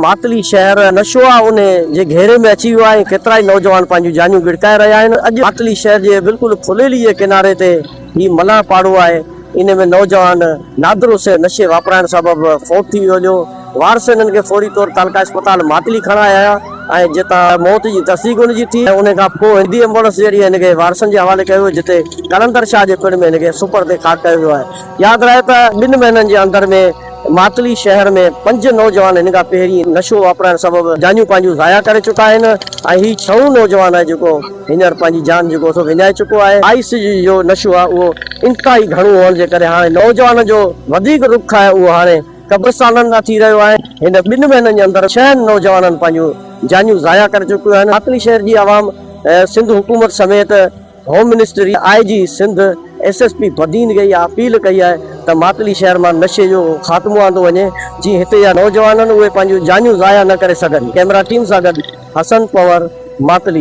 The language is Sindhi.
ماتلي شهر نشو آ ان جي گهيري ۾ اچي ويو آهي ۽ ڪيترائي نوجوان پنهنجون جانيون ڳڙڪائي رهيا آهن. اڄ ماتلي شهر جي بلڪل ڦليلي جي ڪناري تي هي ملاح پاڙو آهي ان ۾ نوجوان نادر حسين نشي واپرائڻ سبب فوت ٿي ويو هليو. وارث هنن کي فوري طور تعلقه اسپتال ماتلي کڻائي آيا ۽ جتان موت جي تصديق ان جي ٿي ۽ ان کان پوء هندي ايمبولنس ذريعي هن کي وارثن جي حوالي ڪيو ويو جتي قلندر شاهه جي پڙ ۾ هن کي سپرد خاڪ ڪيو ويو آهي. ياد رهي ته ٻن مهينن جي اندر ۾ ماتلي شهر ۾ پنج نوجوان هن کان پهرين نشو واپرائڻ سبب جانيون پنهنجون ضايع ڪري چڪا آهن ۽ هي ڇهون نوجوان آهي جيڪو هينئر پنهنجي جان جيڪو سو وڃائي چڪو آهي. آئس جو نشو آهي اهو انتهائي گهڻو هئڻ جي ڪري هاڻي نوجوانن جو وڌيڪ رخ آهي اهو هاڻي قبرستانن ڏانهن ٿي رهيو آهي. هن ٻن مهينن جي اندر ڇهن نوجوانن پنهنجون جانيون ضايع ڪري چڪيون آهن. ماتلي شهر جي عوام سنڌ حڪومت سميت home ministry, I G Sindh, S S P Badin کي اها اپيل ڪئي آهي ته ماتلي شهر مان نشي جو خاتمو آندو وڃي جيئن هتي جا نوجوانن اهي پنهنجون جانيون ضايع نه ڪري سگهن. ڪئميرا ٽيم سان گڏ حسن پنهور، ماتلي.